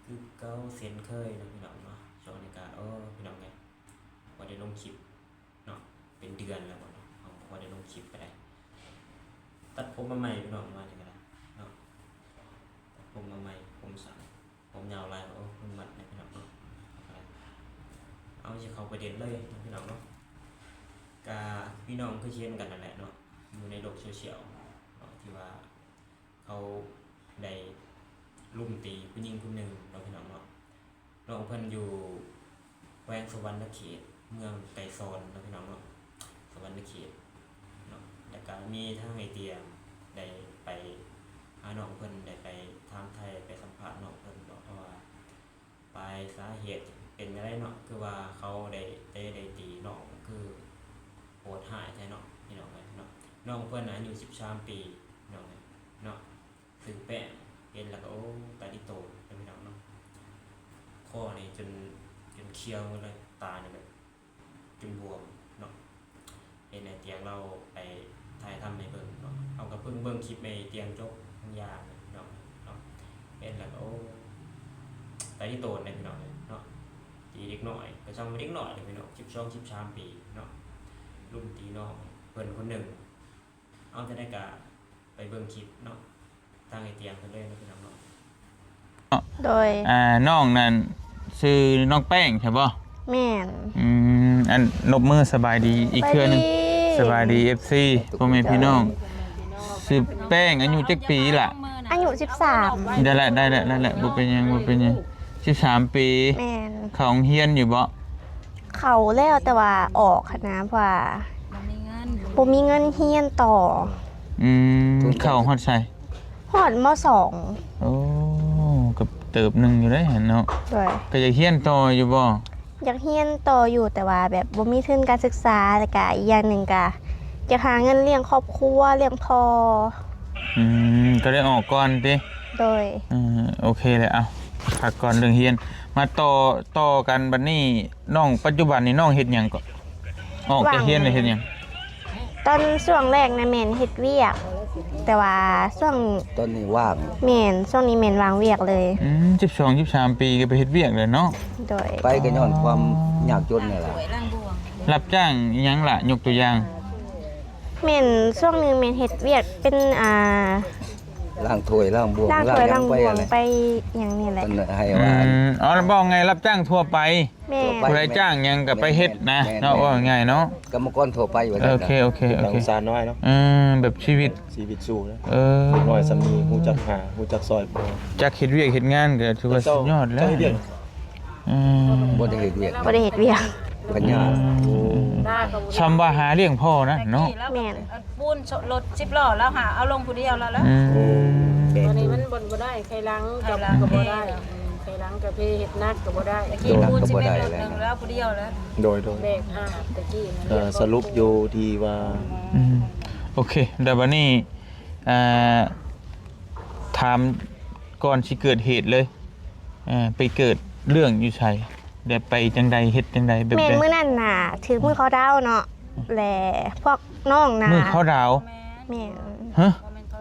ຄືເກົ່າເຊັ່ນເຄີຍເນາະພີ່ນ້ອງເນາະ. ຊ່ວງນີ້ກະ ໂອ້ ພີ່ນ້ອງເອີຍ ບໍ່ໄດ້ລົງຄລິບເນາະ ເປັນເດືອນແລ້ວບໍ່ເນາະ ເຮົາບໍ່ໄດ້ລົງຄລິບປານໃດ. ຕັດຜົມມາໃໝ່ພີ່ນ້ອງ ມານີ້ກະໄດ້ເນາະ ຕັດຜົມມາໃໝ່ ຜົມສັ້ນ ຜົມຍາວຫຼາຍ ໂອ້ ມັນມັດເນາະພີ່ນ້ອງເນາະ. ເອົາ ຊິເຂົ້າປະເດັນເລີຍເນາະພີ່ນ້ອງເນາະ. ກະພີ່ນ້ອງຄືຊິເຫັນກັນນັ້ນແຫຼະເນາະ ຢູ່ໃນໂລກໂຊຊຽວເນາະ ທີ່ວ່າ ເຂົາໄດ້ລຸມຕີຜູ້ຍິງຄົນໜຶ່ງເນາະພີ່ນ້ອງເນາະ. ນ້ອງເພິ່ນຢູ່ແຂວງສະຫວັນນະເຂດ ເມືອງໄກສອນເນາະພີ່ນ້ອງເນາະ ສະຫວັນນະເຂດເນາະ. ແລ້ວກະມີທາງອ້າຍຕຽງໄດ້ໄປຫານ້ອງເພິ່ນ ໄດ້ໄປຖາມໄຖ່ ໄປສຳພາດນ້ອງເພິ່ນເນາະ ເພາະວ່າ ປາຍສາເຫດເປັນຈັ່ງໃດເນາະ ຄືວ່າເຂົາໄດ້ ໄດ້ ໄດ້ຕີນ້ອງ ຄືໂຫດຮ້າຍແທ້ເນາະ ພີ່ນ້ອງເອີຍເນາະ. ນ້ອງເພິ່ນອາຍຸສິບສາມປີ ພີ່ນ້ອງເອີຍເນາະ ຊື່ແປ້ງ. ເຫັນແລ້ວກໍ ໂອ້ ຕາລິໂຕນເນາະ ພີ່ນ້ອງເນາະ. ຄໍນີ້ຈົນ ຈົນຂຽວໝົດເລີຍ ຕານີ້ແບບ ຈົນບວມເນາະ. ເຫັນອ້າຍຕຽງລາວໄປຖ່າຍທຳໃຫ້ເບິ່ງເນາະ ເຮົາກໍເພິ່ງເບິ່ງຄລິບອ້າຍຕຽງຈົບ ຂອງຢາເນາະ ເນາະ. ເຫັນແລ້ວກໍ ໂອ້ ຕາລິໂຕນເດ້ພີ່ນ້ອງເອີຍເນາະ. ຕີເດັກນ້ອຍ ກໍຊ່າງວ່າເດັກນ້ອຍເດ້ພີ່ນ້ອງ ສິບສອງ ສິບສາມປີເນາະ ລຸມຕີນ້ອງເພິ່ນຄົນໜຶ່ງ. ເອົາ ຈັ່ງໃດກະໄປເບິ່ງຄລິບເນາະ ທາງອ້າຍຕຽງເພິ່ນເລີຍເນາະ ພີ່ນ້ອງເນາະ. ໂດຍ ອ່າ ນ້ອງນັ້ນຊື່ນ້ອງແປ້ງໃຊ່ບໍ່? ແມ່ນ. ອືມ ອັນ ນົບມືສະບາຍດີອີກເທື່ອໜຶ່ງ. ສະບາຍດີ ສະບາຍດີ ເອັຟຊີ ພໍ່ແມ່ພີ່ນ້ອງ. ຊື່ແປ້ງ ອາຍຸຈັກປີລະ? ອາຍຸສິບສາມ. ໄດ້ລະ ໄດ້ລະ ໄດ້ລະ ບໍ່ເປັນຫຍັງ ບໍ່ເປັນຫຍັງ. ສິບສາມປີ. ແມ່ນ. ເຂົ້າໂຮງຮຽນຢູ່ບໍ່? ເຂົ້າແລ້ວ ແຕ່ວ່າອອກຫັ້ນນະ ເພາະວ່າບໍ່ມີເງິນ ບໍ່ມີເງິນຮຽນຕໍ່. ອືມ ເຂົ້າຮອດໃສ? ຮອດ ມໍສອງ. ໂອ້ ກໍເຕີບໜຶ່ງຢູ່ເດ້ຫັ້ນເນາະ. ໂດຍ. ກໍຢາກຮຽນຕໍ່ຢູ່ບໍ່? ຢາກຮຽນຕໍ່ຢູ່ ແຕ່ວ່າແບບບໍ່ມີທຶນການສຶກສາ ແລ້ວກະອີກຢ່າງໜຶ່ງກະຢາກຫາເງິນລ້ຽງຄອບຄົວ ລ້ຽງພໍ່. ອືມ ກໍເລີຍອອກກ່ອນຕິ? ໂດຍ. ເອີ ໂອເຄແຫຼະ ເອົາ ພັກກ່ອນເລື່ອງຮຽນ. ມາຕໍ່ ຕໍ່ກັນບັດນີ້ ນ້ອງ ປັດຈຸບັນນີ້ນ້ອງເຮັດຫຍັງເກາະ? ອອກຈາກຮຽນແລ້ວເຮັດຫຍັງ? ຕອນຊ່ວງແລກນະແມ່ນເຮັດວຽກ ແຕ່ວ່າຊ່ວງ ຕອນນີ້ວ່າງ. ແມ່ນ ຊ່ວງນີ້ແມ່ນວ່າງວຽກເລີຍ. ອືມ ສິບສອງ ສິບສາມປີກໍໄປເຮັດວຽກແລ້ວເນາະ. ໂດຍ. ໄປກໍຍ້ອນຄວາມຍາກຈົນນີ້ແຫຼະ. ຮັບຈ້າງຫຍັງລະ? ຍົກຕົວຢ່າງ. ແມ່ນ ຊ່ວງໜຶ່ງແມ່ນເຮັດວຽກເປັນ ອ່າ ລ້າງຖ້ວຍລ້າງບ່ວງ ລ້າງຖ້ວຍລ້າງຫຍັງໄປ ລ້າງບ່ວງ ຫັ້ນແຫຼະ ໄປຫຍັງນີ້ແຫຼະ. ເພິ່ນໃຫ້ວ່າ ອືມ ອໍ ເວົ້າງ່າຍ ຮັບຈ້າງທົ່ວໄປ. ແມ່ນ. ຜູ້ໃດຈ້າງຫຍັງກໍໄປເຮັດນະ ແມ່ນ ເນາະ ເວົ້າງ່າຍໆເນາະ ກຳມະກອນທົ່ວໄປວ່າຊັ້ນ. ໂອເຄ ໂອເຄ ໂອເຄ ຕາມສາວນ້ອຍເນາະ. ເອີ ແບບຊີວິດ ຊີວິດສູ້ນະ. ເອີ ເດັກນ້ອຍສ່ຳນີ້ຮູ້ຈັກຫາ ຮູ້ຈັກຊ່ອຍພໍ່ ຈັກເຮັດວຽກເຮັດງານກໍຖືວ່າສຸດຍອດແລ້ວ. ເຈົ້າເຮັດວຽກ ອືມ ບໍ່ໄດ້ເຮັດວຽກ ບໍ່ໄດ້ເຮັດວຽກ ພະຍາດ. ອືມ ຊ່ຳວ່າຫາລ້ຽງພໍ່ນະເນາະ. ແມ່ນ. ປູນລົດສິບລໍ້ ລາວຫາເອົາລົງຜູ້ດຽວລາວແລ້ວ. ອືມ ໂອ້ ແບກ ຕອນນີ້ມັນບໍ່ໄດ້ ໄຂ່ຫຼັງກໍ ໄຂ່ຫຼັງ ກໍບໍ່ໄດ້. ອືມ ໄຂ່ຫຼັງກໍເພ ເຮັດໜັກກໍບໍ່ໄດ້. ຕະກີ້ ໂດຍ ປູນຊິແມ່ນລົດໜຶ່ງແລ້ວຜູ້ດຽວແລ້ວ. ໂດຍ ໂດຍ ແບກຫາບຕະກີ້ນະ. ເອີ ສະຫຼຸບຢູ່ທີ່ວ່າ ອືມ ໂອເຄ ແລ້ວບັດນີ້ ອ່າ ຖາມກ່ອນຊິເກີດເຫດເລີຍ ເອີ ໄປເກີດເລື່ອງຢູ່ໃສ ແລ້ວໄປຈັ່ງໃດ ເຮັດຈັ່ງໃດ ແບບໃດ? ແມ່ນ ມື້ນັ້ນນະ ຖືກມື້ເຂົ້າດາວເນາະ ແລະ ພວກນ້ອງນະ ມື້ເຂົ້າດາວ. ແມ່ນ. ຮະ?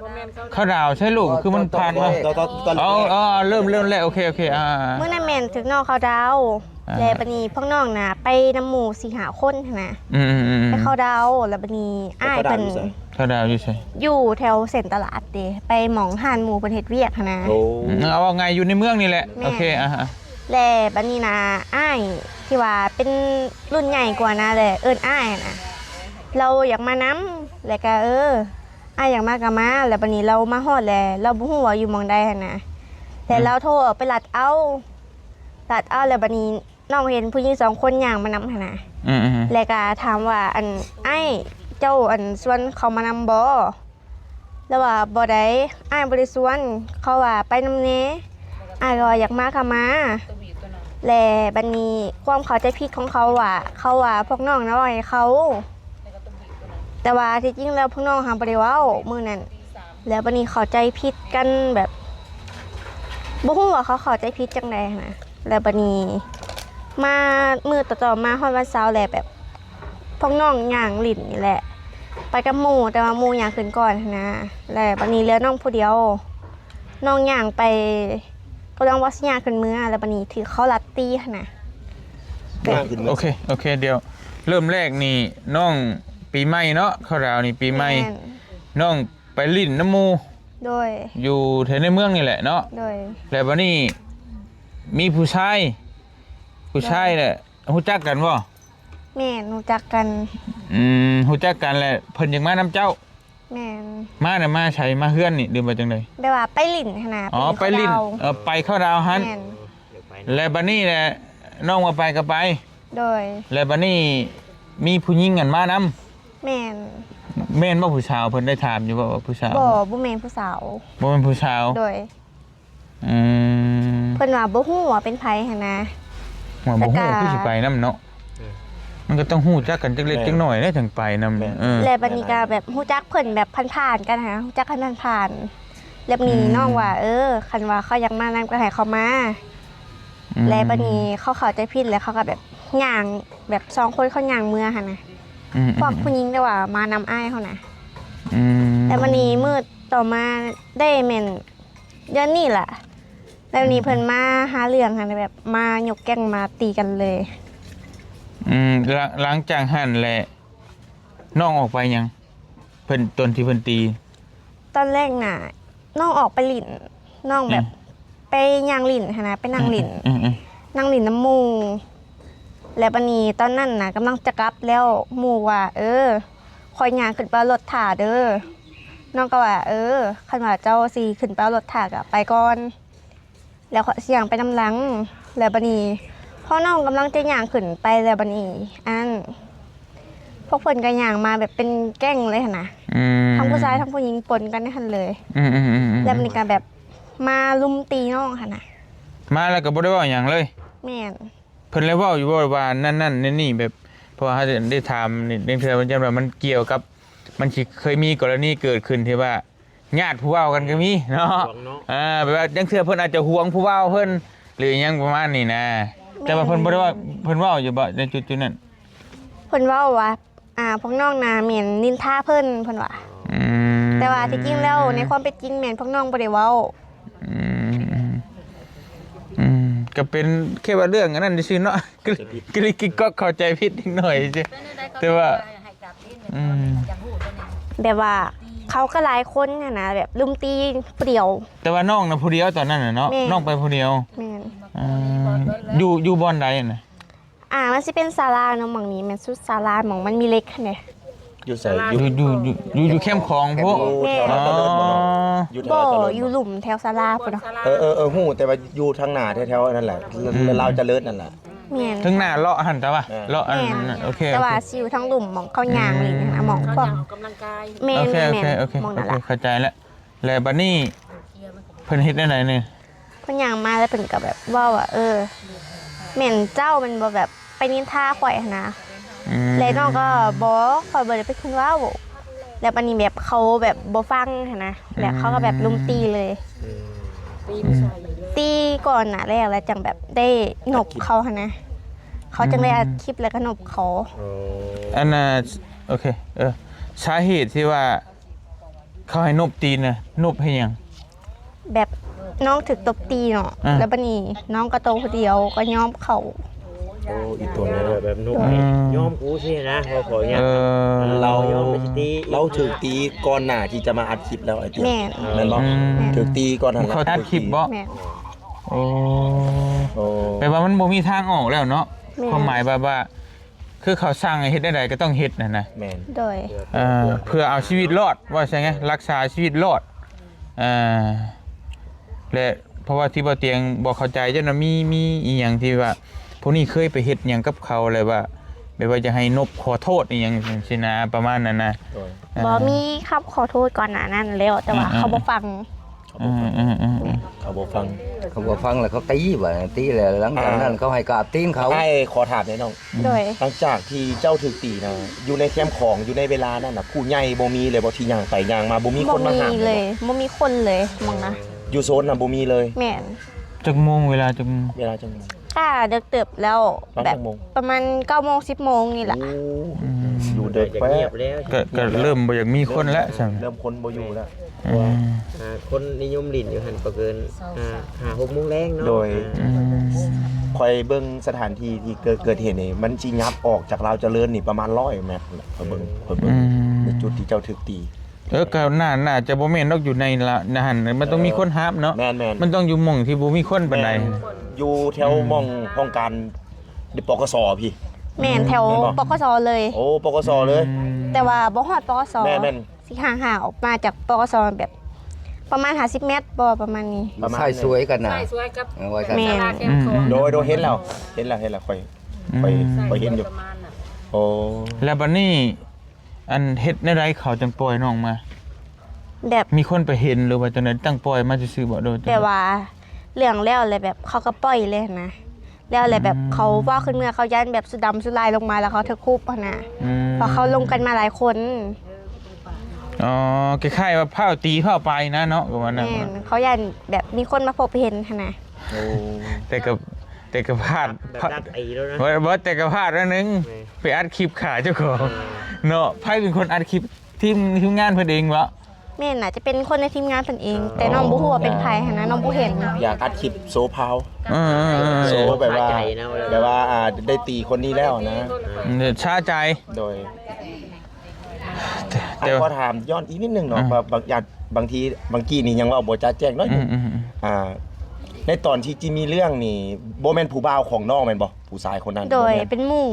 ບໍ່ແມ່ນເຂົ້າດາວ ເຂົ້າດາວໃສລູກ? ຄືມັນຜ່ານມາ. ຕອນ ຕອນ ເອົາ ເອົາ ເລີ່ມ ເລີ່ມແລ້ວ. ໂອເຄ ໂອເຄ ອ່າ ມື້ນັ້ນແມ່ນຖືກນ້ອງເຂົ້າດາວ ອ່າ ແລະ ບັດນີ້ພວກນ້ອງນະ ໄປນຳໝູ່ສີ່ຫ້າຄົນຫັ້ນນະ. ອືມໆໆ ໄປເຂົ້າດາວ ແລ້ວບັດນີ້ອ້າຍເພິ່ນ. ເຂົ້າດາວຢູ່ໃສ? ເຂົ້າດາວຢູ່ໃສ? ຢູ່ແຖວເຊັນຕະຫຼາດເດ ໄປໝ່ອງຮ້ານໝູ່ເພິ່ນເຮັດວຽກຫັ້ນນະ. ໂອ້ ອືມ ເອົາ ເວົ້າງ່າຍຢູ່ໃນເມືອງນີ້ແຫຼະ. ແມ່ນ. ໂອເຄ ອ່າ ແລະ ບັດນີ້ນະ ອ້າຍທີ່ວ່າເປັນລຸ້ນໃຫຍ່ກວ່ານະ ແລະ ເອີ້ນອ້າຍນະ ລາວຢາກມານຳ ແລະ ກະ ເອີ ອ້າຍຢາກມາກະມາ. ແລ້ວບັດນີ້ລາວມາຮອດແລ້ວ ລາວບໍ່ຮູ້ວ່າຢູ່ໝ່ອງໃດຫັ້ນນະ ແລ້ວ ອືມ ລາວໂທໄປລັດເອົາ ລັດເອົາ. ແລ້ວບັດນີ້ນ້ອງເຫັນຜູ້ຍິງສອງຄົນຍ່າງມານຳຫັ້ນນະ. ອືມໆໆ ແລ້ວກະຖາມວ່າ ອັນ ອ້າຍ ເຈົ້າ ອັນ ຊວນເຂົາມານຳບໍ່? ລາວວ່າ ບໍ່ໄດ້ ອ້າຍບໍ່ໄດ້ຊວນ. ເຂົາວ່າ ໄປນຳແດ່. ອ້າຍກໍວ່າ ຢາກມາກໍມາ. ແລະ ບັດນີ້ຄວາມເຂົ້າໃຈຜິດຂອງເຂົາວ່າ ເຂົາວ່າພວກນ້ອງນະເວົ້າໃຫ້ເຂົາ ແຕ່ວ່າທີ່ຈິງແລ້ວພວກນ້ອງຫັ້ນບໍ່ໄດ້ເວົ້າມື້ນັ້ນ. ແລ້ວບັດນີ້ເຂົ້າໃຈຜິດກັນແບບ ບໍ່ຮູ້ວ່າເຂົາເຂົ້າໃຈຜິດຈັ່ງໃດຫັ້ນນະ. ແລ້ວບັດນີ້ມາມື້ຕໍ່ໆມາຮອດວັນເສົາແລ້ວ ແບບພວກນ້ອງຍ່າງຫຼິ້ນນີ້ແຫຼະ ໄປກັບໝູ່ ແຕ່ວ່າໝູ່ຍ່າງຂຶ້ນກ່ອນຫັ້ນນະ. ແລ້ວບັດນີ້ເຫຼືອນ້ອງຜູ້ດຽວ ນ້ອງຍ່າງໄປ ກຳລັງວ່າຊິຍ່າງຂຶ້ນເມືອ ແລ້ວບາດນີ້ຖືກເຂົາລັດຕີຫັ້ນນະ. ຍ່າງຂຶ້ນເມືອ ໂອເຄ ໂອເຄ ດຽວ ເລີ່ມແລກນີ້ ນ້ອງປີໃໝ່ເນາະ ເຂົ້າດາວນີ້ປີໃໝ່ ແມ່ນ ນ້ອງໄປຫຼິ້ນນຳໝູ່ ໂດຍ ຢູ່ແຖວໃນເມືອງນີ້ແຫຼະເນາະ ໂດຍ ແລ້ວບາດນີ້ມີຜູ້ຊາຍ ຜູ້ຊາຍ ໂດຍ ແຫຼະ ຮູ້ຈັກກັນບໍ່? ແມ່ນ ຮູ້ຈັກກັນ. ອືມ ຮູ້ຈັກກັນແລ້ວເພິ່ນຢາກມານຳເຈົ້າ? ແມ່ນ. ມານະ ມາໃສ? ມາເຮືອນນີ້ ຫຼືວ່າຈັ່ງໃດ? ແບບວ່າໄປຫຼິ້ນຫັ້ນນະ. ອໍ ໄປຫຼິ້ນ ໄປຫຼິ້ນ ເອີ ໄປເຂົ້າດາວຫັ້ນ. ແມ່ນ. ແລ້ວບັດນີ້ແຫຼະ ນ້ອງວ່າໄປກໍໄປ. ໂດຍ. ແລ້ວບັດນີ້ມີຜູ້ຍິງຫັ້ນມານຳ? ແມ່ນ. ແມ່ນບໍ່ຜູ້ສາວ? ເພິ່ນໄດ້ຖາມຢູ່ບໍ່ວ່າຜູ້ສາວ? ບໍ່ ບໍ່ແມ່ນຜູ້ສາວ. ບໍ່ແມ່ນຜູ້ສາວ. ໂດຍ. ອືມ ເພິ່ນວ່າບໍ່ຮູ້ວ່າເປັນໃຜຫັ້ນນະ. ວ່າບໍ່ຮູ້ຄືຊິໄປນຳເນາະ. ເອີ ມັນກໍຕ້ອງຮູ້ຈັກກັນຈັກເລັກ ແມ່ນ ຈັກໜ້ອຍແຫຼະ ຈັ່ງໄປນຳ. ແມ່ນ. ເອີ ແລ້ວບັດນີ້ກໍແບບຮູ້ຈັກເພິ່ນແບບຜ່ານໆກັນຫັ້ນນະ ຮູ້ຈັກກັນຜ່ານໆ. ແລ້ວບັດນີ້ ອືມ ນ້ອງວ່າ ເອີ ຄັນວ່າເຂົາຢາກມານຳກໍໃຫ້ເຂົາມາ. ອືມ ແລ້ວບັດນີ້ເຂົາເຂົ້າໃຈຜິດ ແລ້ວເຂົາກໍແບບຍ່າງ ແບບສອງຄົນເຂົາຍ່າງເມືອຫັ້ນນະ. ອືມ ພວກຜູ້ຍິງ ແຕ່ວ່າມານຳອ້າຍເຂົານະ. ອືມ ແລ້ວບັດນີ້ມື້ຕໍ່ມາໄດ້ແມ່ນ ເດືອນນີ້ລະ ແລ້ວນີ້ ອືມ ເພິ່ນມາຫາເລື່ອງຫັ້ນ ແບບມາຍົກແກ້ງມາຕີກັນເລີຍ. ອືມ ຫຼັງ ຫຼັງຈາກຫັ້ນແຫຼະ ນ້ອງອອກໄປຫຍັງ? ເພິ່ນ ຕອນທີ່ເພິ່ນຕີ ຕອນແລກນະ ນ້ອງອອກໄປຫຼິ້ນ ນ້ອງແບບ ອືມ ໄປຍ່າງຫຼິ້ນຫັ້ນນະ ໄປນັ່ງຫຼິ້ນ ອືມໆໆ ນັ່ງຫຼິ້ນນຳໝູ່. ແລ້ວບັດນີ້ຕອນນັ້ນນະ ກຳລັງຈະກັບແລ້ວ ໝູ່ວ່າ ເອີ ຂ້ອຍຍ່າງຂຶ້ນໄປເອົາລົດຖ້າເດີ. ນ້ອງກໍວ່າ ເອີ ຄັນວ່າເຈົ້າຊິຂຶ້ນໄປເອົາລົດຖ້າກໍໄປກ່ອນ ແລ້ວຂ້ອຍຊິຍ່າງໄປນຳຫຼັງ. ແລ້ວບັດນີ້ພໍນ້ອງກຳລັງຈະຍ່າງຂຶ້ນໄປ ແລ້ວບັດນີ້ ອັນ ພວກເພິ່ນກໍຍ່າງມາແບບເປັນແກ້ງເລີຍຫັ້ນນະ. ອືມ ທັງຜູ້ຊາຍທັງຜູ້ຍິງປົນກັນໃນຫັ້ນເລີຍ. ອືມໆໆໆ ແລ້ວບັດນີ້ກໍແບບມາລຸມຕີນ້ອງຫັ້ນນະ. ມາແລ້ວກໍບໍ່ໄດ້ເວົ້າຫຍັງເລີຍ? ແມ່ນ. ເພິ່ນໄດ້ເວົ້າຢູ່ບໍ່ວ່ານັ້ນໆ ນີ້ໆ ແບບ ເພາະວ່າເຮົາໄດ້ຖາມນີ້ ເທື່ອມັນຈະວ່າມັນກ່ຽວກັບ ມັນຊິເຄີຍມີກໍລະນີເກີດຂຶ້ນທີ່ວ່າຍາດຜູ້ເວົ້າກັນກໍມີເນາະ. ຫວງເນາະ. ເອີ ແບບວ່າລາງເທື່ອເພິ່ນອາດຈະຫວງຜູ້ເວົ້າເພິ່ນ ຫຼືຫຍັງປະມານນີ້ນະ. ແມ່ນ. ແຕ່ວ່າເພິ່ນບໍ່ໄດ້ເວົ້າ ເພິ່ນເວົ້າຢູ່ບໍ່ໃນຈຸດໆນັ້ນ? ເພິ່ນເວົ້າວ່າ ອ່າ ພວກນ້ອງນະແມ່ນນິນທາເພິ່ນ ເພິ່ນວ່າ. ອືມ ແຕ່ວ່າທີ່ຈິງແລ້ວ ໃນຄວາມເປັນຈິງແມ່ນພວກນ້ອງບໍ່ໄດ້ເວົ້າ. ອືມ ອືມ ກໍເປັນແຄ່ວ່າເລື່ອງອັນນັ້ນຊື່ໆເນາະ ກໍເລີຍ ກໍເລີຍກິກກັອກເຂົ້າໃຈຜິດນິດໜ້ອຍຊື່ ແຕ່ວ່າ ອືມ ແບບວ່າເຂົາກໍຫຼາຍຄົນຫັ້ນນະ ແບບລຸມຕີຜູ້ດຽວ. ແຕ່ວ່ານ້ອງນະຜູ້ດຽວຕອນນັ້ນນະເນາະ. ແມ່ນ. ນ້ອງໄປຜູ້ດຽວ. ແມ່ນ. ອືມ ຢູ່ ຢູ່ບ່ອນໃດນະ? ອ່າ ມັນຊິເປັນສາລາເນາະ ໝ່ອງນີ້ແມ່ນສຸດສາລາ ໝ່ອງມັນມີເຫຼັກຫັ້ນເດ. ຢູ່ໃສ? ຢູ່ ຢູ່ ຢູ່ ຢູ່ ຢູ່ແຄມຂອງພຸ້ນ. ແມ່ນ. ອໍ ຢູ່ແຖວ ບໍ່ ຢູ່ລຸ່ມແຖວສາລາພຸ້ນເນາະ. ເອີໆໆ ຮູ້ແຕ່ວ່າຢູ່ທາງໜ້າແຖວໆນັ້ນແຫຼະ ອືມ ລາວຈະເລີດນັ້ນແຫຼະ. ແມ່ນ. ເທິງໜ້າເລາະຫັ້ນ ແຕ່ວ່າ ແມ່ນ ເລາະອັນ ໂອເຄ ແຕ່ວ່າຊິຢູ່ທາງລຸ່ມ ໝ່ອງເຂົາຍ່າງຫຼິ້ນຫັ້ນນະ ອືມ ໝ່ອງພວກ ກຳລັງກາຍ. ແມ່ນ ໂອເຄ ແມ່ນ ໂອເຄ ໂອເຄ ໝ່ອງນັ້ນລະ ໂອເຄ ເຂົ້າໃຈແລ້ວ. ແລ້ວບັດນີ້ເພິ່ນເຮັດແນວໃດນີ້? ເພິ່ນຍ່າງມາແລ້ວເພິ່ນກໍແບບເວົ້າວ່າ ເອີ ແມ່ນເຈົ້າແມ່ນບໍ່ ແບບໄປນິນທາຂ້ອຍຫັ້ນນະ. ອືມ ແລ້ວນ້ອງກໍ ບໍ່ ຂ້ອຍບໍ່ໄດ້ເປັນຄົນເວົ້າ. ແລ້ວບັດນີ້ແບບເຂົາແບບບໍ່ຟັງຫັ້ນນະ ແລ້ວເຂົາກໍແບບ ອືມ ລຸມຕີເລີຍ. ອືມ ຕີກ່ອນໜ້າແລ້ວ ແລ້ວຈັ່ງແບບໄດ້ນົບເຂົາຫັ້ນນະ ເຂົາຈັ່ງໄດ້ອັດຄລິບ ອືມ ແລ້ວກໍນົບເຂົາ. ອໍ ອັນນ່າ ໂອເຄ ເອີ ສາເຫດທີ່ວ່າ ເຂົາໃຫ້ນົບຕີນນະ ນົບເຮັດຫຍັງ? ແບບນ້ອງຖືກຕົບຕີເນາະ ອ່າ ແລ້ວບັດນີ້ນ້ອງກໍໂຕຜູ້ດຽວກໍຍອມເຂົາ. ໂອ້ ອີຕົວນີ້ເນາະ ແບບນົບ ອືມ ຍອມກູຊີ້ນະ ເວົ້າຂໍຫຍັງ ເອີ ລາວ ລາວຖືກຕີກ່ອນໜ້າທີ່ຈະມາອັດຄລິບແລ້ວ ໄອ້ຕຽວ. ແມ່ນ. ແມ່ນບໍ່? ອືມ ແມ່ນ ຖືກຕີກ່ອນຫັ້ນແຫຼະ ເຂົາອັດຄລິບບໍ່? ແມ່ນ. ໂອ້ ໂອ້ ແປວ່າມັນບໍ່ມີທາງອອກແລ້ວເນາະ. ແມ່ນ. ຄວາມໝາຍແບບວ່າ ຄືເຂົາສັ່ງໃຫ້ເຮັດແນວໃດກໍຕ້ອງເຮັດຫັ້ນນະ. ແມ່ນ. ໂດຍ. ເອີ ເພື່ອເອົາຊີວິດລອດ ວ່າຊັ້ນໄງ ລັກສາຊີວິດລອດ. ເອີ ແລະ ເພາະວ່າທີ່ບໍ່ຕຽງບໍ່ເຂົ້າໃຈ ເຈົ້ານະ ມີ ມີອີ່ຫຍັງທີ່ວ່າ ພວກນີ້ເຄີຍໄປເຮັດຫຍັງກັບເຂົາ ແລ້ວວ່າ ແບບວ່າຢາກໃຫ້ນົບຂໍໂທດອີ່ຫຍັງຊີ້ນະ ປະມານນັ້ນນະ. ໂດຍ. ເອີ ບໍ່ມີຄຳຂໍໂທດກ່ອນໜ້ານັ້ນແລ້ວ ແຕ່ວ່າ ອືມໆ ເຂົາບໍ່ຟັງ. ເຂົາບໍ່ຟັງ ອືມໆໆ ເຂົາບໍ່ຟັງ ເຂົາບໍ່ຟັງແລ້ວເຂົາຕີ ບາດນີ້ຕີແລ້ວ ຫຼັງຈາກນັ້ນ ອ່າ ເຂົາໃຫ້ກາບຕີນເຂົາ. ອ້າຍຂໍຖາມແດ່ນ້ອງ. ໂດຍ. ຫຼັງຈາກທີ່ເຈົ້າຖືກຕີນະ ຢູ່ໃນແຄມຂອງ ຢູ່ໃນເວລານັ້ນນະ ຜູ້ໃຫຍ່ບໍ່ມີເລີຍບໍ່ ທີ່ຍ່າງໄປຍ່າງມາ ບໍ່ມີຄົນມາຫ້າມເລີຍບໍ່? ບໍ່ມີເລີຍ ບໍ່ມີຄົນເລີຍໝ່ອງນະ. ຢູ່ໂຊນນະບໍ່ມີເລີຍ. ແມ່ນ. ຈັກໂມງ ເວລາຈັກໂມງ? ເວລາຈັກໂມງ? ກໍເດິກເຕີບແລ້ວ ປະມານ ແບບ ຈັກໂມງ? ປະມານເກົ້າໂມງ ສິບໂມງນີ້ລະ. ໂອ້ ອືມ ຢູ່ ເກີດ ຈະ ແປ ງຽບແລ້ວ ກໍ ກໍເລີ່ມບໍ່ຢາກມີຄົນແລ້ວຊັ້ນ ເລີ່ມຄົນບໍ່ຢູ່ແລ້ວ ອືມ ອ່າ ຄົນນິຍົມຫຼິ້ນຢູ່ຫັ້ນປະເກີນ ອ່າ ຫ້າຫົກໂມງແລງເນາະ ໂດຍ ອ່າ ອືມ ຂ້ອຍເບິ່ງສະຖານທີ່ທີ່ເກີດ ເກີດເຫດນີ້ ມັນຊິຫຍັບອອກຈາກລາວຈະເລີນນີ້ປະມານຮ້ອຍແມັດ ຂ້ອຍເບິ່ງ ຂ້ອຍເບິ່ງ ອືມ ໃນຈຸດທີ່ເຈົ້າຖືກຕີ ເອີ ກໍໜ້າ ໜ້າຈະບໍ່ແມ່ນດອກ ຢູ່ໃນລະ ໃນຫັ້ນ ມັນຕ້ອງມີ ເອີ ຄົນຮັບເນາະ ແມ່ນໆ ມັນຕ້ອງຢູ່ໝ່ອງທີ່ບໍ່ມີຄົນປານໃດ ແມ່ນ ຢູ່ແຖວ ອືມ ໝ່ອງຫ້ອງການ ປກສ ພີ້ ແມ່ນ ແຖວ ແມ່ນບໍ່ ປກສ ເລີຍ ໂອ້ ປກສ ເລີຍ ອືມ ແຕ່ວ່າບໍ່ຮອດ ປກສ ແມ່ນໆ ຊິຫ່າງໆອອກມາຈາກ ປກສ ແບບປະມານຫ້າສິບແມັດບໍ່ ປະມານນີ້ ປະມານ ສາຍສວຍກັນນະ ສາຍສວຍກັບ ເອີ ວ່າຊັ້ນ ແມ່ນ ສາລາແຄມຂອງ ອືມ ໂດຍ ໂດຍ ເຫັນແລ້ວ ເຫັນແລ້ວ ເຫັນແລ້ວ ຂ້ອຍ ອືມ ຂ້ອຍ ຂ້ອຍເຫັນຢູ່ ປະມານນັ້ນ ໂອ້ ແລ້ວບັດນີ້ ອັນເຮັດແນວໃດເຂົາຈັ່ງປ່ອຍນ້ອງມາ ແບບ ມີຄົນໄປເຫັນ ຫຼືວ່າຈັ່ງໃດ ຕັ້ງປ່ອຍມາຊື່ໆບໍ່ ໂດຍ ແບບວ່າເລື່ອງແລ້ວແລ້ວແບບເຂົາກໍປ່ອຍເລີຍຫັ້ນນະ ແລ້ວແລ້ວແບບ ອືມ ເຂົາເວົ້າຂຶ້ນເມືອ ເຂົາຢ້ານແບບສຸດດຳສຸດລາຍລົງມາ ແລ້ວເຂົາຖືກຄຸບຫັ້ນນະ ອືມ ເພາະເຂົາລົມກັນມາຫຼາຍຄົນ ອໍ ຄ້າຍໆວ່າຟ້າວຕີຟ້າວໄປນະເນາະ ກໍວ່ານັ້ນ ແມ່ນ ເຂົາຢ້ານແບບມີຄົນມາພົບເຫັນຫັ້ນນະ ໂອ້ ແຕ່ກໍ ແຕ່ກໍພາດ ແບບດັກຕີແລ້ວນະ ບໍ່ ບໍ່ ແຕ່ກໍພາດອັນໜຶ່ງ ແມ່ນ ໄປອັດຄລິບຂາເຈົ້າຂອງ ເອີ ເນາະ ໃຜເປັນຄົນອັດຄລິບ ທີມ ທີມງານເພິ່ນເອງບໍ? ແມ່ນ ໜ້າຈະເປັນຄົນໃນທີມງານເພິ່ນເອງ ອໍ ແຕ່ນ້ອງບໍ່ຮູ້ວ່າເປັນໃຜຫັ້ນນະ ນ້ອງບໍ່ເຫັນ ຢາກອັດຄລິບໂຊພາວ ເອີໆໆ ໂຊແບບວ່າ ສະໃຈນະ ແບບວ່າ ອ່າ ໄດ້ຕີຄົນນີ້ແລ້ວນະ ອືມ ສະໃຈ ໂດຍ ແຕ່ ແຕ່ ອ້າຍຂໍຖາມຍ້ອນອີກນິດໜຶ່ງເນາະ ອືມ ວ່າບາງຢ່າງ ບາງທີ ບາງກີ້ນີ້ຍັງເວົ້າບໍ່ຈະແຈ້ງເນາະ ອືມໆໆ ອ່າ ໃນຕອນທີ່ຈິມີເລື່ອງນີ້ ບໍ່ແມ່ນຜູ້ບ່າວຂອງນ້ອງແມ່ນບໍ່? ຜູ້ຊາຍຄົນນັ້ນ ໂດຍ ບໍ່ແມ່ນ ເປັນໝູ່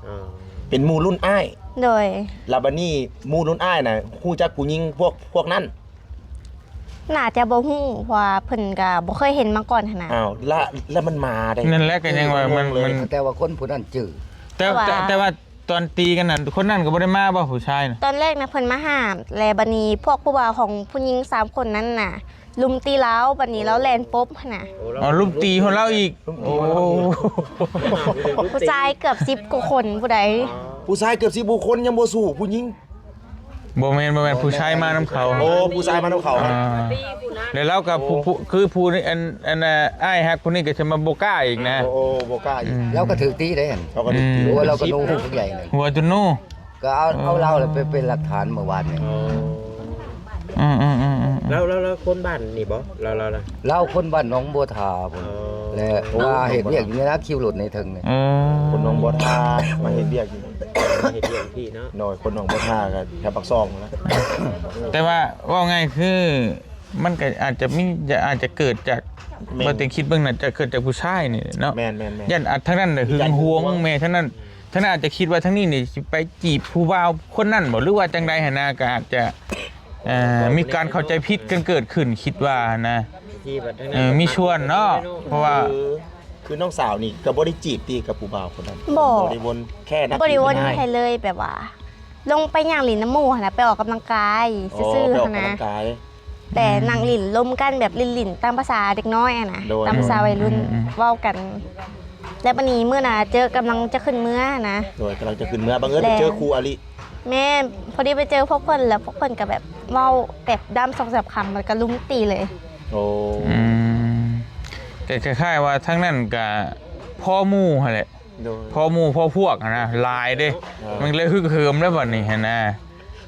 ອ່າ ເປັນໝູ່ລຸ້ນອ້າຍ ໂດຍ ແລ້ວບັດນີ້ໝູ່ລຸ້ນອ້າຍນະ ຮູ້ຈັກຜູ້ຍິງພວກ ພວກນັ້ນ? ໜ້າຈະບໍ່ຮູ້ ເພາະວ່າເພິ່ນກໍບໍ່ເຄີຍເຫັນມາກ່ອນຫັ້ນນະ ອ້າວ ລະ ລະມັນມາໄດ້ ນັ້ນແຫຼະ ກໍຍັງວ່າມັນ ມັນ ແຕ່ວ່າຄົນຜູ້ນັ້ນຈື່ ແຕ່ ແຕ່ວ່າ ແຕ່ ແຕ່ວ່າຕອນຕີກັນນັ້ນ ຄົນນັ້ນກໍບໍ່ໄດ້ມາບໍ່ ຜູ້ຊາຍນະ? ຕອນແລກນະເພິ່ນມາຫ້າມ ແລະບັດນີ້ພວກຜູ້ບ່າວຂອງຜູ້ຍິງສາມຄົນນັ້ນນະ ລຸມຕີລາວ ບັດນີ້ລາວແລ່ນປົບຫັ້ນນະ ອໍ ລຸມຕີຮອດລາວອີກ ລຸມຕີຮອດລາວອີກ ໂອ້ ຜູ້ຊາຍເກືອບສິບກວ່າຄົນຜູ້ໃດ ຜູ້ຊາຍເກືອບສິບກວ່າຄົນຍັງບໍ່ສູ້ຜູ້ຍິງ ບໍ່ແມ່ນ ບໍ່ແມ່ນ ຜູ້ຊາຍມານຳເຂົາ ໂອ້ ຜູ້ຊາຍມານຳເຂົາ ອ່າ ແລ້ວລາວກໍຜູ້ ໂອ້ ຜູ້ ຄືຜູ້ນີ້ ອັນ ອັນ ອ່າ ອ້າຍຮັກຜູ້ນີ້ກໍຈະມາບໍ່ກ້າອີກນະ ໂອ້ ບໍ່ກ້າອີກ ອືມ ລາວກໍຖືກຕີເດ້ ລາວກໍຖືກຕີ ອືມ ຫົວລາວກໍນູພວກໃຫຍ່ນະ ຫົວຈົນນູ ກໍເອົາ ເອົາລາວແຫຼະໄປເປັນຫຼັກຖານເມື່ອວານນີ້ ອໍ ອືມໆໆໆ ລາວ ລາວ ລາວຄົນບ້ານນີ້ບໍ່? ລາວ ລາວ ລາວ ລາວຄົນບ້ານໜອງບົວທາພຸ້ນ ອໍ ແລະ ເພາະວ່າເຮັດວຽກຢູ່ໃນລາວຄິວລົດໃນເທິງນີ້ ເອີ ຄົນໜອງບົວທາ ມາເຮັດວຽກຢູ່ ເຮັດວຽກຢູ່ພີ້ເນາະ ໂດຍ ຄົນໜອງບົວທາກໍແຖວປາກຊ່ອງພຸ້ນລະ ແຕ່ວ່າເວົ້າງ່າຍຄື ມັນກໍອາດຈະມີ ອາດຈະເກີດຈາກ ແມ່ນ ບໍ່ແຕ່ຄິດເບິ່ງໜ້າຈະເກີດຈາກຜູ້ຊາຍນີ້ເນາະ ແມ່ນໆໆ ຢ້ານອາດທາງນັ້ນຫຶງຫວງ ແມ່ນ ທາງນັ້ນ ທາງນັ້ນອາດຈະຄິດວ່າທາງນີ້ນີ້ຊິໄປຈີບຜູ້ບ່າວຄົນນັ້ນບໍ່ ຫຼືວ່າຈັ່ງໃດຫັ້ນນະ ກໍອາດຈະ ເອີ ມີການເຂົ້າໃຈຜິດກັນເກີດຂຶ້ນ ຄິດວ່ານະ ເອີ ມີສ່ວນເນາະ ເພາະວ່າ ຄື ຄືນ້ອງສາວນີ້ກໍບໍ່ໄດ້ຈີບຕິກັບຜູ້ບ່າວຄົນນັ້ນ? ບໍ່ ບໍ່ໄດ້ວົນ ແຄ່ນັດ ບໍ່ໄດ້ວົນໃຜເລີຍ ແບບວ່າລົງໄປຍ່າງຫຼິ້ນນຳໝູ່ຫັ້ນນະ ໄປອອກກຳລັງກາຍຊື່ໆ ອໍ ຫັ້ນນະ ໄປອອກກຳລັງກາຍ ແຕ່ນັ່ງຫຼິ້ນລົມກັນແບບຫຼິ້ນໆ ຕາມພາສາເດັກນ້ອຍຫັ້ນນະ ໂດຍ ຕາມພາສາໄວລຸ້ນ ອືມໆໆ ເວົ້າກັນ ແລ້ວບັດນີ້ມື້ໜ້າເຈີ ກຳລັງຈະຂຶ້ນເມືອຫັ້ນນະ ໂດຍ ກຳລັງຈະຂຶ້ນເມືອ ບັງເອີນໄປເຈີຄູ່ອາລິ ແມ່ນ ພໍດີໄປເຈີພວກເພິ່ນ ແລ້ວພວກເພິ່ນກໍແບບເວົ້າແບບດຳສອງສາມຄຳ ແລ້ວກໍລຸມຕີເລີຍ ໂອ້ ອືມ ກໍຄ້າຍໆວ່າທາງນັ້ນກໍພໍໝູ່ຫັ້ນແຫຼະ ໂດຍ ພໍໝູ່ພໍພວກຫັ້ນນະ ຫຼາຍເດ້ ອ່າ ມັນເລີຍຮຶກເຫີມແລ້ວບັດນີ້ຫັ້ນນະ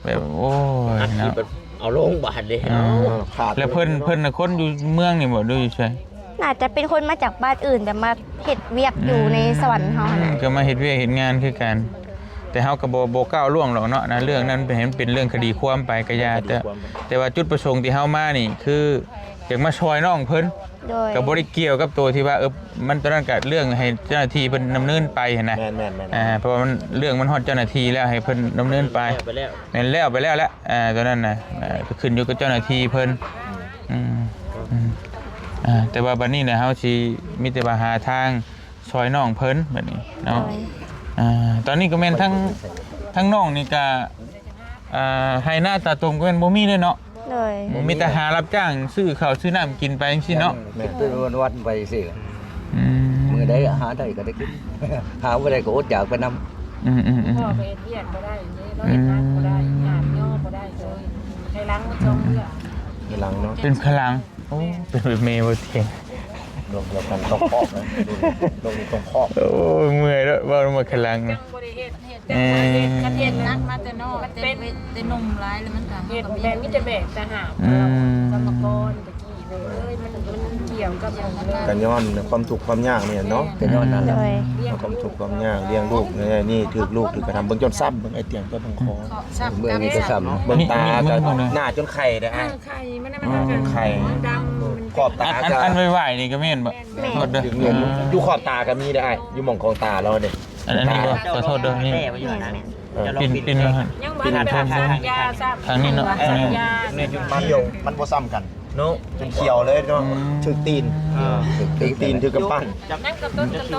ແບບ ໂອ້ຍ ອັດຄລິບ ເນາະ ເອົາລົງບາດເດ້ ເອີ ເອົາ ຂາດ ແລ້ວເພິ່ນ ເພິ່ນນະຄົນຢູ່ເມືອງນີ້ບໍ່ ຫຼືຢູ່ໃສ? ໜ້າຈະເປັນຄົນມາຈາກບ້ານອື່ນ ແຕ່ມາເຮັດວຽກຢູ່ໃນສະຫວັນເຮົາຫັ້ນນະ ອືມ ກໍມາເຮັດວຽກເຮັດງານຄືກັນ ແຕ່ເຮົາກໍບໍ່ ບໍ່ກ້າວລ່ວງດອກເນາະ ໃນເລື່ອງນັ້ນ ໃຫ້ມັນເປັນເລື່ອງຄະດີຄວາມໄປກໍຢ່າ ແຕ່ ແຕ່ວ່າຈຸດປະສົງທີ່ເຮົາມານີ້ ຄືຢາກມາຊ່ອຍນ້ອງເພິ່ນ ໂດຍ ກໍບໍ່ໄດ້ກ່ຽວກັບໂຕທີ່ວ່າ ເອີ ມັນ ຕອນນັ້ນກໍເລື່ອງໃຫ້ເຈົ້າໜ້າທີ່ເພິ່ນດຳເນີນໄປຫັ້ນນະ ແມ່ນໆໆ ອ່າ ເພາະວ່າມັນ ເລື່ອງມັນຮອດເຈົ້າໜ້າທີ່ແລ້ວ ໃຫ້ເພິ່ນດຳເນີນໄປ ແມ່ນແລ້ວໄປແລ້ວແຫຼະ ອ່າ ຕອນນັ້ນນະ ອ່າ ກໍຂຶ້ນຢູ່ກັບເຈົ້າໜ້າທີ່ເພິ່ນ ອືມ ອືມ ອ່າ ແຕ່ວ່າບັດນີ້ນະ ເຮົາຊິມີແຕ່ວ່າຫາທາງຊ່ອຍນ້ອງເພິ່ນບັດນີ້ເນາະ ໂດຍ ອ່າ ຕອນນີ້ກໍແມ່ນທັງ ທັງນ້ອງນີ້ກໍ ອ່າ ໄຮ່ນາຕາຕົມກໍແມ່ນບໍ່ມີເດ້ເນາະ ໂດຍ ບໍ່ມີ ມີແຕ່ຫາຮັບຈ້າງຊື້ເຂົ້າຊື້ນ້ຳກິນໄປຈັ່ງຊີ້ເນາະ ແມ່ນ ເປັນວັນໆໄປຊີ້ ອືມ ມື້ໃດຫາໄດ້ກໍໄດ້ກິນ ຫາບໍ່ໄດ້ກໍອົດຢາກໄປນຳ ອືມໆໆ ພໍ່ກໍເຮັດວຽກບໍ່ໄດ້ເດ້ ລາວເຮັດນາບໍ່ໄດ້ ອືມ ຍາມຍໍບໍ່ໄດ້ເລີຍ ໄທຫຼັງມັນຊ່ອງເລືອກ ໄທຫຼັງເນາະ ເປັນໄທຫຼັງ ໂອ້ ເປັນແບບແມ່ບໍ່ຕຽງ ໂລກດຽວກັນຕ້ອງຄອບນະ ໂລກນີ້ຕ້ອງຄອບ. ໂອ້ຍ ເມື່ອຍແລ້ວ ເວົ້າມາຂ້າງຫຼັງ ຈັງບໍ່ໄດ້ເຮັດ ເຮັດ ເອີ ຄັນເຮັດໜັກມາແຕ່ນ້ອຍ ເປັນ ແຕ່ໜຸ່ມຫຼາຍແລ້ວມັນກໍ ເຮັດແບບມີແຕ່ແບກແຕ່ຫາບ ອືມ ກຳມະກອນຕະກີ້ເລີຍ ມັນ ມັນກ່ຽວກັບ ກໍຍ້ອນຄວາມທຸກຄວາມຍາກນີ້ແຫຼະເນາະ ກໍຍ້ອນນັ້ນແຫຼະ ໂດຍ ຄວາມທຸກຄວາມຍາກ ລ້ຽງລູກນີ້ ຖືກລູກຖືກກະທຳ ເບິ່ງຈົນຊ້ຳ ເບິ່ງໄອ້ຕຽງຕົວຂອງຄໍ ເບິ່ງນີ້ກໍຊ້ຳ ເບິ່ງຕາກໍໜ້າຈົນໄຂ້ໄດ້ອ້າຍ ໄຂ່ມັນນະ ມັນ ອືມ ກໍໄຂ່ ມັນດຳ ຂອບຕາ ອັນ ອັນ ກໍ ອັນໄຫວ້ໆນີ້ກໍແມ່ນບໍ່? ແມ່ນ ໂທດເດີ ອືມ ຢູ່ຂອບຕາກໍມີເດ້ອ້າຍ ຢູ່ໝ່ອງຂອງຕາລາວເດ້ ອັນ ອັນນີ້ບໍ່? ຂໍໂທດເດີ ນີ້ ແປໄວ້ຢູ່ຫັ້ນນະ ເອີ ປິ່ນ ປິ່ນມາ ຍັງບໍ່ທັນໄດ້ສັກຢາຊ້ຳ ທາງນີ້ເນາະ ອັນນີ້ ມັນ ມັນບໍ່ຊ້ຳກັນເນາະ ຈົນຂຽວເລີຍເນາະ ອືມ ຖືກຕີນ ເອີ ຖືກຕີນ ຖືກກຳປັ້ນ ຍັງກໍຕົ້ນກະໂຕ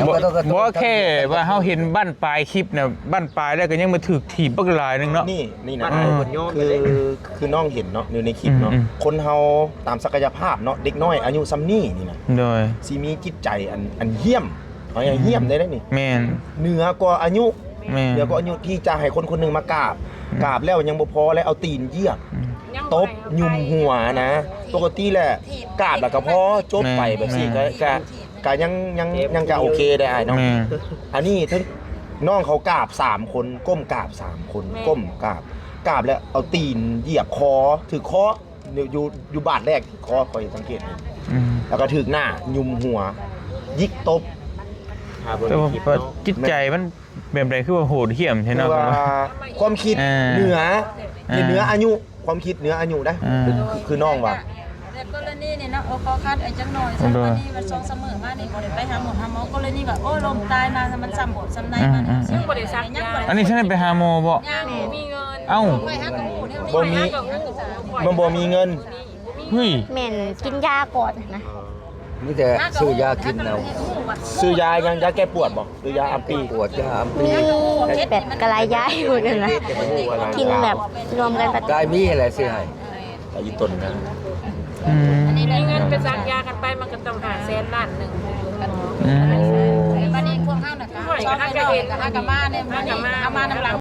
ບໍ່ ບໍ່ ແຄ່ວ່າເຮົາເຫັນບັ້ນປາຍຄລິບນະ ບັ້ນປາຍແລ້ວກໍຍັງມາຖືກຖີບບັກຫຼາຍໜຶ່ງເນາະ ນີ້ ນີ້ນະ ອືມ ຄື ຄືນ້ອງເຫັນເນາະ ຢູ່ໃນຄລິບເນາະ ອືມໆ ຄົນເຮົາຕາມສັກກະຍະພາບເນາະ ເດັກນ້ອຍອາຍຸສ່ຳນີ້ນີ້ນະ ໂດຍ ຊິມີຈິດໃຈອັນ ອັນຫ້ຽມ ເອົາຢ່າງຫ້ຽມໄດ້ເດ້ນີ້ ແມ່ນ ເໜືອກວ່າອາຍຸ ແມ່ນ ເໜືອກວ່າອາຍຸທີ່ຈະໃຫ້ຄົນຄົນໜຶ່ງມາກາບ ອືມ ກາບແລ້ວຍັງບໍ່ພໍ ແລ້ວເອົາຕີນຢຽບ ອືມ ຕົບ ຍຸ່ມຫົວນະ ປົກກະຕິແຫຼະ ກາບແລ້ວກໍພໍ ຈົບໄປ ແມ່ນ ແບບຊີ້ ແມ່ນ ກໍ ກໍ ກໍຍັງ ຍັງ ຍັງຈະໂອເຄໄດ້ອ້າຍເນາະ ແມ່ນ ອັນນີ້ເຖິງນ້ອງເຂົາກາບສາມຄົນ ກົ້ມກາບສາມຄົນ ແມ່ນ ກົ້ມກາບ ກາບແລ້ວເອົາຕີນຢຽບຄໍ ຖືກຄໍ ຢູ່ ຢູ່ ຢູ່ບາດແລກທີ່ຄໍຂ້ອຍສັງເກດເຫັນ ອືມ ແລ້ວກໍຖືກໜ້າ ຍຸ່ມຫົວ ຢິກຕົບ ຖ້າເບິ່ງ ແຕ່ວ່າ ໃນຄລິບເນາະ ຈິດໃຈມັນແບບໃດ ຄືວ່າໂຫດຫ້ຽມແທ້ເນາະ ຄືວ່າຄວາມຄິດ ເອີ ເໜືອ ເອີ ເໜືອອາຍຸ ຄວາມຄິດເໜືອອາຍຸໄດ໋ ເອີ ຄື ຄືນ້ອງວ່າ ແຕ່ກໍລະນີນີ້ເນາະ ໂອ ຂໍຂັດໄອ້ຈັກໜ່ອຍ ໂດຍ ຊະ ບັດນີ້ມັນສອງສາມມື້ມານີ້ບໍ່ໄດ້ໄປຫາໝໍຫາໝໍ ກໍລະນີວ່າ ໂອ້ ລົມຕາຍມາ ມັນຊ້ຳໂບດຊ້ຳໃນມາ ອືມໆ ຍັງບໍ່ໄດ້ສັກຢາ ອັນນີ້ຊິໄດ້ໄປຫາໝໍບໍ່? ຍັງບໍ່ມີເງິນ ເອົ້າ ຂ້ອຍຫາກໍຮູ້ແນວນີ້ ບໍ່ມີ ມັນບໍ່ມີເງິນ ເຮີ້ຍ ແມ່ນກິນຢາກ່ອນນະ ມີແຕ່ຊື້ຢາກິນເອົາ ຊື້ຢາຫຍັງ ຢາແກ້ປວດບໍ່ ຫຼືຢາອຳປີ ປວດ ຢາອຳປີ ມີແບບກະລາຍຢາຢູ່ນັ້ນນະ ກິນແບບລວມກັນ ກາຍມີແຫຼະຊື້ໃຫ້ ກາຍຢູ່ຕົນນະ ອືມ ອັນນີ້ໄດ້ເງິນໄປສັກຢາກັນໄປ ມັນກໍຕ້ອງຫ້າແສນລ້ານໜຶ່ງ ອືມ ບັດນີ້ພວກເຮົານະ ຂ້ອຍກໍຫາກໍເຮັດ ຫາກໍມາໃນ ຫາກໍມາ ເຮົາມານຳຫຼັງ